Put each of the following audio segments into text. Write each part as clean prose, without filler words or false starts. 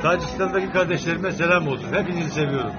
Tacikistan'daki kardeşlerime selam olsun. Hepinizi seviyorum.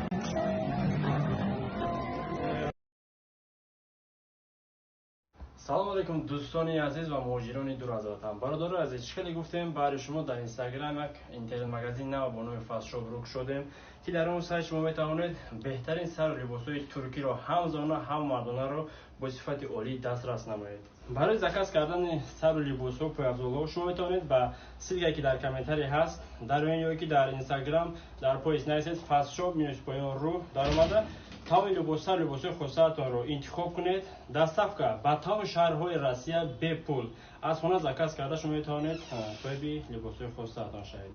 Салом алейкум, дӯстони азиз ва муҳоҷирони дур аз ватан. Бародарои азиз, чӣ хеле гуфтем, баҳри шумо дар Инстаграм як интернет-магазин нав бо номи Фастшоп рук шудем, ки дар он сайт шумо метавонед беҳтарин сару либосҳои туркиро, ҳам зона, ҳам мардонаро бо сифати олӣ дастрас намоед. Барои заказ кардани сару либосҳо, пойафзолҳо шумо метавонед ба ссылка, ки дар комментарий ҳаст, дароен ё ки дар Инстаграм дар поиск нависед Фастшоп минус поён ру, даромада тамоми либосҳо, либосҳои хосаатонро интихоб кунед. Доставка ба тамоми шаҳрҳои Россия бепул. Аз хона заказ карда, шумо метавонед соҳиби либосҳои хосаатон шавед.